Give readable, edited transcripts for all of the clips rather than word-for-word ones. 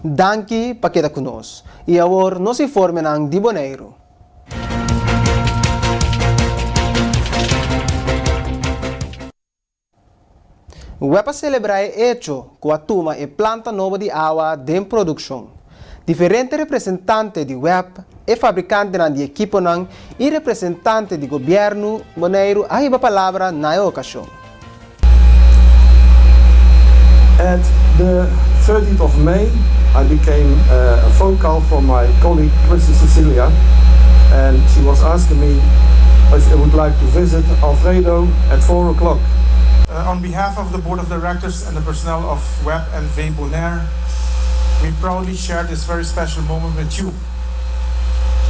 Danki pa keda ku nos. I awor nos informenan di Boneiru. Web a selebrá e echo ku a tuma e planta nobo di awa den produkshon. Diferente representante di web, e fabrikantenan di ekiponan i representante di gobièrnu Boneiru a hiba palabra na e okashon. At the 13th of May I became a phone call from my colleague Christy Cecilia and she was asking me if I would like to visit Alfredo at 4 o'clock. On behalf of the Board of Directors and the personnel of Web NV Bonaire, we proudly share this very special moment with you.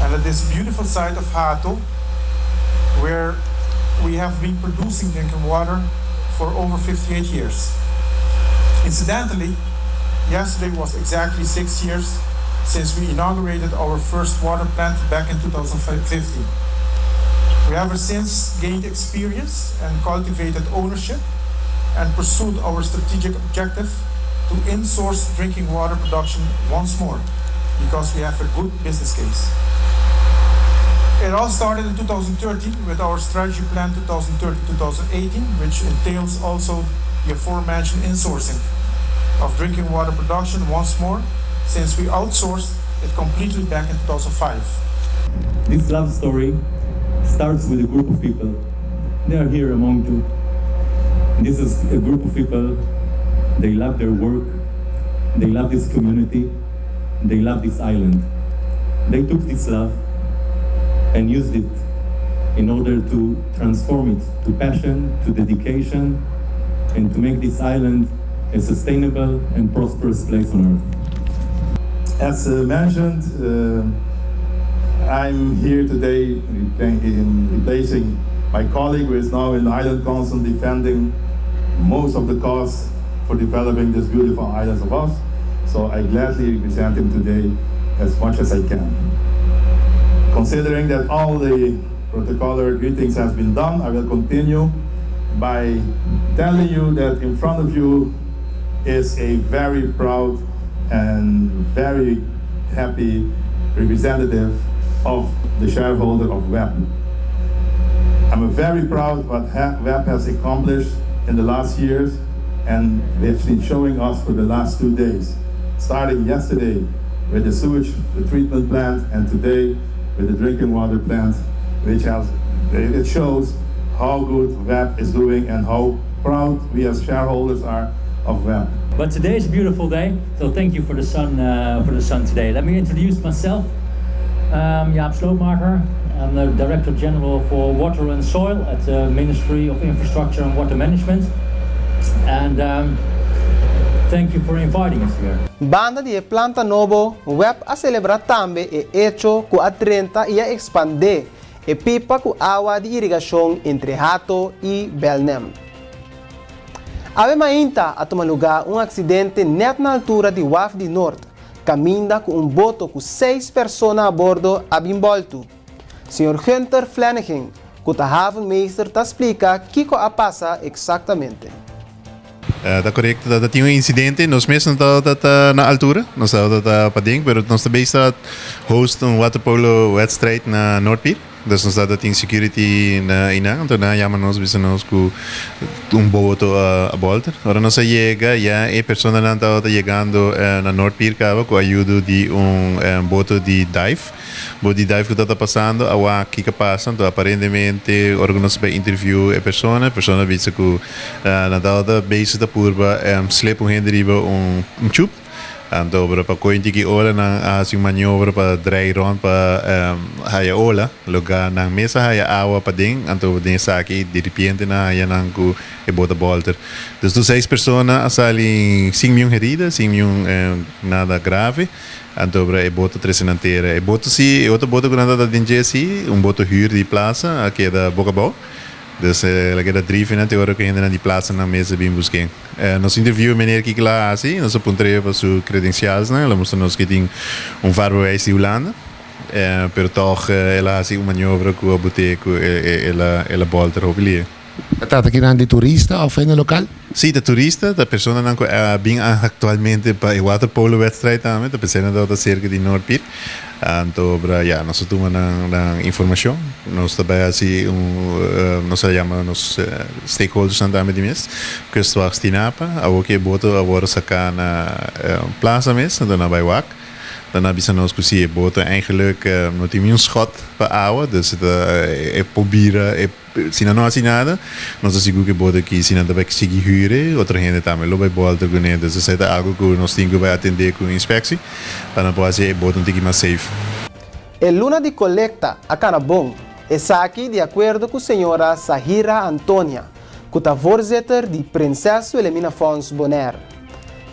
And at this beautiful site of Hato, where we have been producing drinking water for over 58 years. Incidentally, yesterday was exactly six years since we inaugurated our first water plant back in 2015. We have ever since gained experience and cultivated ownership and pursued our strategic objective to insource drinking water production once more because we have a good business case. It all started in 2013 with our strategy plan 2013-2018, which entails also the aforementioned insourcing of drinking water production once more since we outsourced it completely back in 2005. This love story starts with a group of people. They are here among you. This is a group of people. They love their work. They love this community. They love this island. They took this love and used it in order to transform it to passion, to dedication, and to make this island a sustainable and prosperous place on earth. As mentioned, I'm here today in replacing my colleague who is now in the Island Council defending most of the costs for developing this beautiful islands of us. So I gladly represent him today as much as I can. Considering that all the protocolar greetings has been done, I will continue by telling you that in front of you is a very proud and very happy representative of the shareholder of WEB. I'm very proud what WEB has accomplished in the last years and they've been showing us for the last 2 days, starting yesterday with the sewage the treatment plant and today with the drinking water plant, which has it shows how good WEB is doing and how proud we as shareholders are of WEB. But today is a beautiful day, so thank you for the sun today. Let me introduce myself. Jaap Slootmaker. I'm the Director General for Water and Soil at the Ministry of Infrastructure and Water Management. And thank you for inviting us here. Banda di planta nobo, WEB a selebrá tambe e echo ku a drenta i a ekspandé e pipa ku awa di irigashon entre Hato i Belnem. Awe mainta a tuma lugá un aksidente nèt na altura di Waf di Noord, kaminda ku un boto ku seis persona a bordo a bin bòltu. Señor Gunther Flanagan, ku ta havenmeester, ta splika kiko a pasa eksaktamente. Ta korekto, dat tin un insidente, nos mes no ta na altura, nos ta paden, pero nos ta bezig host un waterpolo wedstrijd na Noordpier. Dus nos ta tin security na einan, anto nan a yama nos bisa nos ku un boto a bolter. Ora nos a yega, ya e personanan tabata yegando na Noordpier kaba ku ayudo di un boto di dive. Boto di dive ku tabata pasando a wak kiko a pasa, anto aparentemente ora ku nos a bai interview e persona, e persona a bisa ku nan tabata bezig ta purba slip un hende riba un chup. Anto pero pa koe tiki ola nan a hasi un maniobra pa drei rond pa haya ola, loga nan mes a haya awa paden, anto den esaki diripiente nan haya nan ku e bota bolter. Dus tur seis persona a sali sin niun herida, sin niun nada grave, anto pero e boto trese nan tera. E boto si, e otro boto ku nan tabata den dje si, un boto hür di plaza a keda boka abou. Dus el a keda driven te ora ku hendenan di plaza nan mes a bin busk'é. Nos interview e meneer kiko el a hasi, nos a puntr'é pa su kredensialsnan, el a mustra nos ku e tin un vaarbewijs di Hulanda, pero tòg el a hasi un maniobra ku a bot'é ku el a bòlter hopi lie. Ta trata kinan di turista of hende lokal? Sí, ta turista, ta personanan ku a bin aktualmente pa e waterpolo wedstrijd tambe, ta personanan ta serka di Noordpier. Anto bra ya, nos a tuma nan nan informashon, nos ta bai hasi un, nos a yama nos stakeholdersnan tambe di mes, Kustwacht Stinapa, awor ku e boto a wòrdu saká na plaza mes, anto nan a bai wak. Nan a bisa nos ku si e boto eigenlijk no tin niun schot pa awa, dus e ta e por bira e si nan no hasi nada, nos ta sigur ku e boto aki si nan ta bai sigui hür e, otro hende tambe lo bai bòlta kuné. Dus esei ta algu ku nos tin ku bai atendé ku inspeksi pa nan por hasi e boto un tiki mas safe. E luna di kolekta a kana bon, esaki di akuerdo ku señora Sahira Antonia, ku ta voorzitter di Prinses Wilhelmina Fonds Bonaire.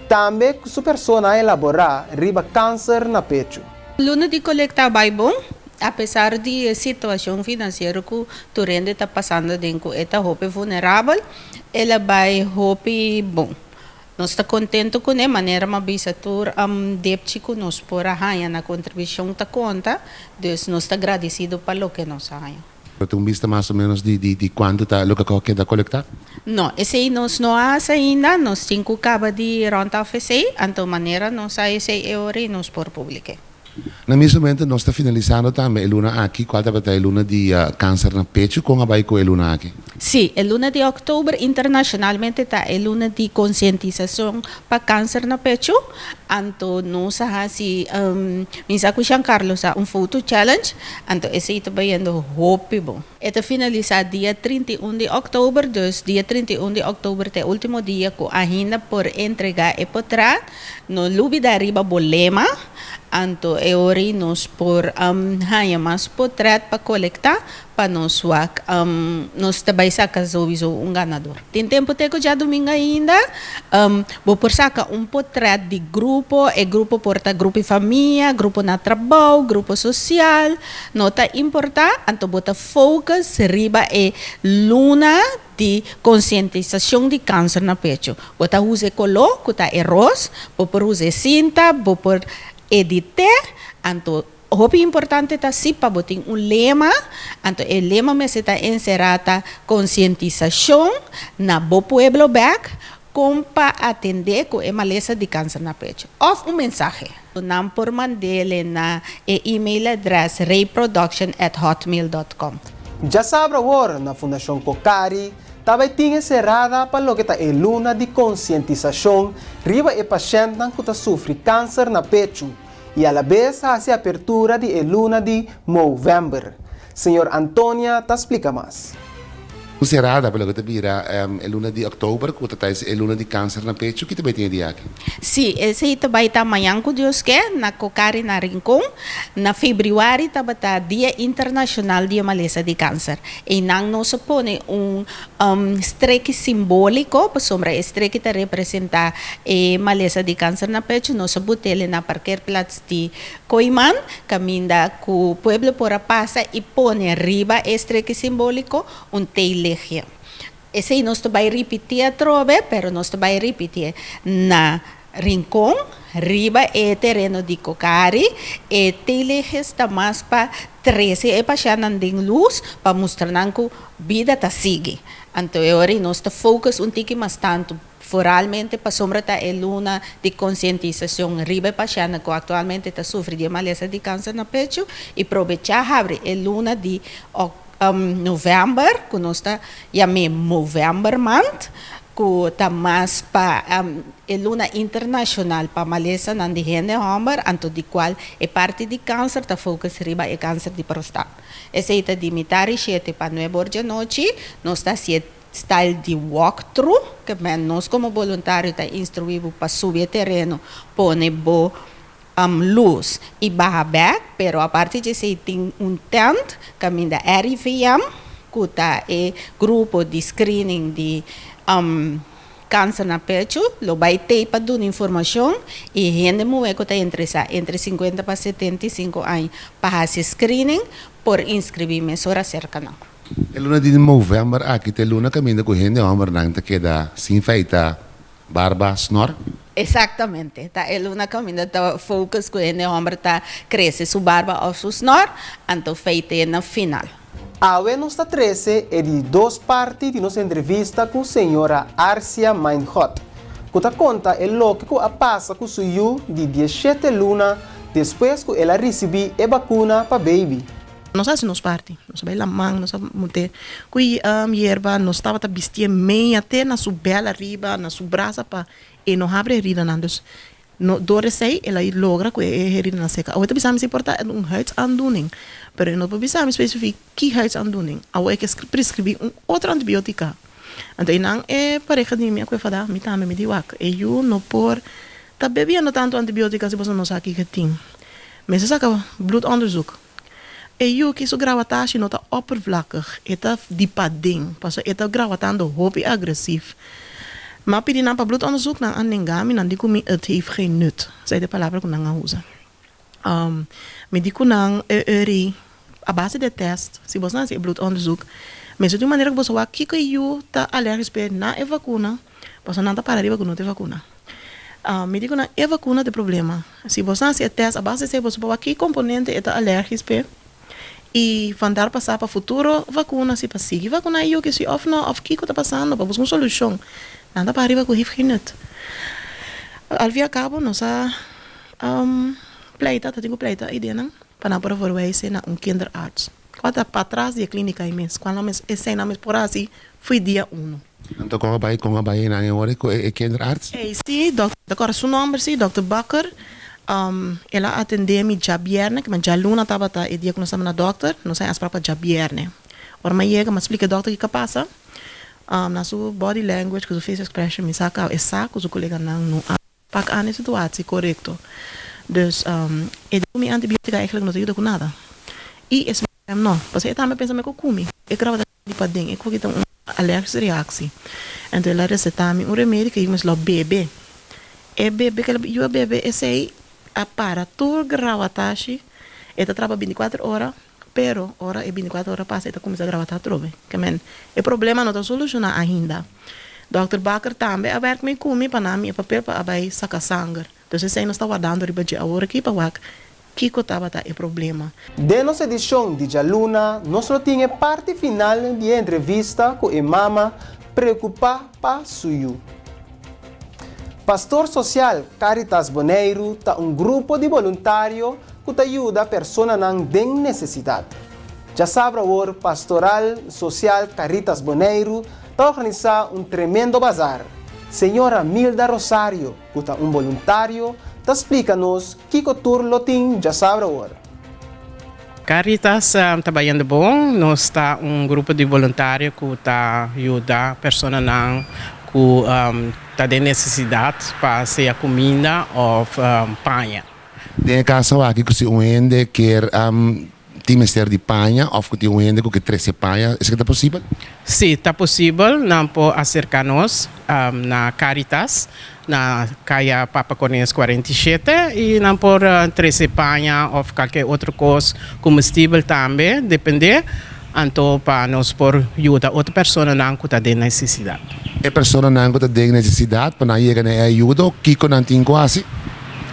Tambe ku su persona a elaborá riba kanser na pechu. Luna di kolekta a bai bon, apesar di e situashon finansiero ku tur hende ta pasando den ku e ta hopi vulnerabel, el a bai hopi bon. Nos ta kontentu kuné, manera mi a bisa tur depchi ku nos por a haña na kontribushon ta konta, dus nos ta gradisido pa loke nos a haña. Bo tin un bista mas o menos di di cuanto ta loke cu a keda colecta? No, esey nos no a haci ainda, nos tin cu caba di rond af esey, anto manera nos a esey e ora y nos por publike. Na mes momento nos ta finalisando tambe e luna aki, cual tabata e luna di cancer na pecho, con a bay cu e luna aki? Sí, e luna di october internacionalmente ta e luna di concientisacion pa cancer na pecho, anto nos a haci mi sa cu Jean Carlos a un foto challenge, anto esey ta bayendo hopi bon. E ta finalisa dia 31 di october, dus dia 31 di october ta e ultimo dia cu ainda por entrega e potret. No lubida riba bo lema, anto e ora ei nos por haña mas potret pa kolektá pa nos wak. Nos ta bai saka souiso un ganador. Tin tempu te ku djadumingu ainda, bo por saka un potret di grupo. E grupo por ta grupo di famia, grupo na trabou, grupo sosial, no ta importá. Anto bo ta focus riba e luna di konsientisashon di kanser na pechu. Bo ta usa e koló ku ta e ros, bo por usa e sinta, bo por edit'é. Anto hopi importante ta si pa bo tin un lema, anto e lema mester ta enserá ta konsientisashon na bo pueblo bèk kon pa atendé ku e malesa di kanser na pechu òf un mensahe. Nan por mand'é na e email adrès rayproduction at hotmail dot com. Djasabra awor na Fundashon Cocari ta bai tin e serada pa loke ta e luna di konsientisashon riba e pashèntnan ku ta sufri kanser na pechu i alabes hasi apertura di e luna di Movember. Señor Antonia ta splika mas. Un serada pa loke ta bira e luna di òktober ku ta ta e luna di kanser na pechu. Ki ta bai tin e dia aki? Sí, esei ta bai ta mañan ku Dios ke, na Cocari na Rincon. Na febrüari tabata Dia Internashonal di e Malesa di Kanser. Einan nos a pone un streki simbóliko, pasobra e streki ta representá e malesa di kanser na pechu. Nos a but'el na parkeerplaats di Kooiman, kaminda ku pueblo por a pasa i pone riba e streki simbóliko un theelichtje. Esei nos ta bai ripití atrobe, pero nos ta bai ripitié na Rincon, riba e tereno di Cocari. E theelichtjes ta mas pa trese e pashèntnan den lus, pa mustra nan ku bida ta sigui. Anto e ora ei nos ta focus un tiki mas tantu Foralmente pasobra ta e luna di konsientisashon riba e pashèntnan ku aktualmente ta sufri di e malesa di kanser na pechu i probechá habri e luna di novèmber ku nos ta yam'é Movembermaand ku ta mas pa e luna internashonal pa malesanan di hende hòmber anto di kual e parti di kanser ta focus riba e kanser di prostat. Esei ta di mitar i shete pa nuebe or djanochi nos ta hasié Style di walk through, ke men nos komo boluntario ta instruí bo pa subi e tereno, pone bo lus i baha bèk, pero aparte di esei tin un tent kaminda RIVM, ku ta e grupo di screening di kanser na pechu, lo bai tei pa duna informashon i hende muhé ku ta interesá entre 50 pa 75 aña pa hasi screening por inskribí mesora serka nan. E luna di novèmber aki ta e luna kaminda ku hende hòmbernan ta keda sin feita barba, snor. Exactamente. Ta e luna kaminda ta focus ku hende hòmber ta krese su barba òf su snor, anto feit'é na final. Awe nos ta trese e di dos parti di nos entrevista ku señora Arcia Mijngot, ku ta konta e loke ku a pasa ku su yu di dieshete luna despues ku el a risibí e bakuna pa beibi. Nos a hasi nos parti, nos a bai laman, nos a mute ku yerba, nos tabata bistié meña te na su bèl ariba, na su brasa pa e no habri heridanan. Dus No, door esey el a logra cu e heridanan seca. Awe ta bisa mi si por ta un huidsaandoening, pero e no por bisa mi specifiek ki huidsaandoening. Awe e ke prescribi un otro antibiotica. Anto eynan e pareha di mi a cue fada, mi tambe mi di wak, e yu no por ta bebiendo tanto antibiotica si boso no sa kico e tin. Mester saca bloedonderzoek. E yu ki su grawatashi no ta oppervlakkig, e ta di paden, pasobra e ta grawatando hopi agresief. M'a pidi nan pa bloedonderzoek, nan a nenga mi, nan di ku mi het heeft geen nut, esei ta e palabra ku nan a usa. Mi di ku nan, Eri, a base di e test, si boso nan hasi e bloedonderzoek, mester tin un manera ku boso wak kiko e yu ta alergisch p'e na e vakuna, pasobra nan ta para riba ku no ta e vakuna. Mi di ku nan e vakuna ta e problema. Si boso hasi e tèst a base di esei boso por wak ki komponente e ta alèrgis p'e i vandar pa sa pa futuro vakuna si pa sigui vakuná e yuki si òf no òf kiko ta pasando pa buska un solushon. Nan ta para riba ku heeft geen nut. Al fin al kabo nos a pleita, ta tin ku pleita ideanan pa nan por a verwijzen na un kinderarts. Kua ta patras di e klínika ei mes, kual nan mes esei nan mes por hasi fo'i dia uno. Anto kon a bai kon a bai einan e ora ku e kinderarts? Ey si, dòkter, ta kòrda su nòmber si, dòkter Bakker. El a atendé mi djabièrnè, kiman djaluna tabata e dia ku nos tabata na dòkter, nos a haña afsprak pa djabièrnè. Ora mi a yega, mi a splika e dòkter kiko a pasa. Na su body language ku su face expression mi sa kaba e sa ku su koleganan no a pak aan e situatie korekto. Dus e di ku mi antibiotika eigenlijk no ta yuda ku nada. I e sma no, pasobra e tambe a pensa mi ku kumi e graba ta. Di paden e koki ta un alergische reactie. Enton el a receta mi un remedi ku mi lo bebe. E bebe ku yu a bebe esei a para tur grawatashi. E ta traba bintikuater ora, pero ora e bintikuater ora pasa e ta kuminsá grawata atrobe. Ke men e problema no ta solushoná ainda. Dòkter Bakker tambe a wèrk mi ku mi pa nan mi e papel pa a bai saka sanger. Dus esei nos ta wardando riba dje awor aki pa wak kiko tabata e problema. Den nos edishon di djaluna nos lo tin e parti final di e entrevista ku e mama preokupá pa su yu. Pastor Sosial Caritas Boneiru ta un grupo di boluntario ku ta yuda personanan den nesesidat. Djasabra awor Pastoral Sosial Caritas Boneiru ta organisá un tremendo bazar. Señora Milda Rosario, ku ta un boluntario, ta splika nos kiko tur lo tin djasabra awor. Caritas ta bayendo bon. Nos ta un grupo di boluntario ku ta yuda personanan ku ta den nesesidat pa sea kuminda òf paña. Den e kaso aki ku si un hende kier Tin mester di paña of ku tin un hende ku ke trese paña, esaki ta posibel? Sí, ta posibel. Nan por aserká nos na Caritas na Kaya Papa Cornelis 47 i nan por trese paña of kalke otro kos, komestibel tambe, dependé, anto pa nos por yuda otro personanan ku ta den nesesidat. E personanan ku ta den nesesidat pa nan yega na e ayudo, kiko nan tin ku hasi?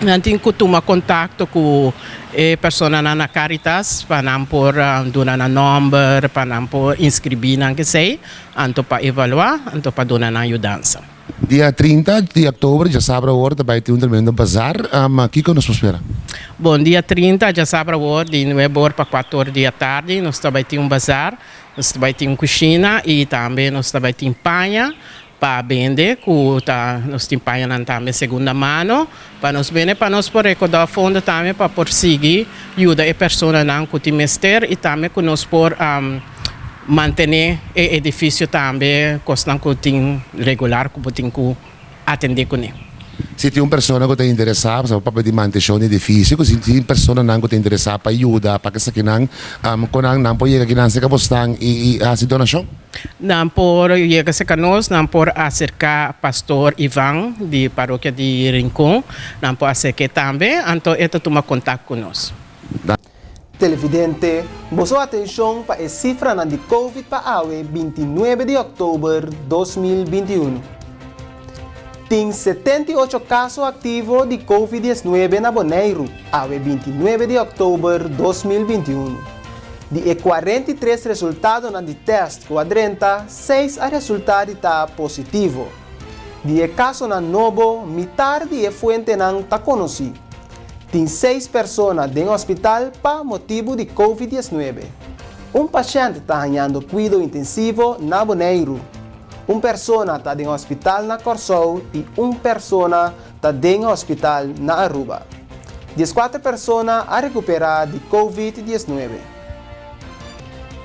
Nan tin ku tuma kontakto ku E personanan na Caritas pa nan por duna nan nòmber, pa nan por inskribí nan kesei, anto pa evaluá, anto pa duna nan yudansa. Dia 30 di òktober, djasabra awor, ta bai tin un tremendo bazar. Kiko nos por spera? Bon, dia 30, djasabra awor, di nuebe or pa kuater or di atardi, nos ta bai tin un bazar. Nos ta bai tin un kushina i tambe nos ta bai tin paña Pa bende ku ta nos tin pañanan tambe segunda mano pa nos bende pa nos por rekoudá fondo tambe pa por sigui yuda e personanan ku tin mester i tambe ku nos por mantené e edifisio tambe kosnan ku tin regular ku bo tin ku atendé kuné. Si tin un persona ku ta interesá, pasobra papia di manteshon di edifisio, ku si tin personanan ku ta interesá pa yuda pa esakinan, kon nan nan por yega kinan serka bo stan i hasi donashon? Nan por yega serka nos, nan por aserká Pastor Ivan di Parokia di Rincon, nan por aserk'é tambe, anto e ta tuma kontak ku nos. Televidente, boso atenshon pa e sifranan di Covid pa awe 29 di òktober 2021. Tin 78 kaso aktivo di Covid 19 na Boneiru awe 29 di òktober 2021. Di e 43 resultadonan di tèst ku a drenta, seis a resultá di ta positivo. Di e kasonan nobo, mitar di e fuentenan ta konosí. Tin seis persona den hospital pa motibu di Covid 19. Un pashènt ta hañando kuido intensivo na Boneiru. Un persona ta den hospital na Kòrsou i un persona ta den hospital na Aruba. 14 persona a rekuperá di Covid 19.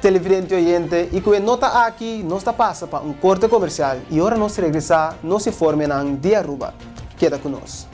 Televidente oyente, i ku e nota aki nos ta pasa pa un korte komersial i ora nos regresá nos informenan di Aruba. Keda ku nos.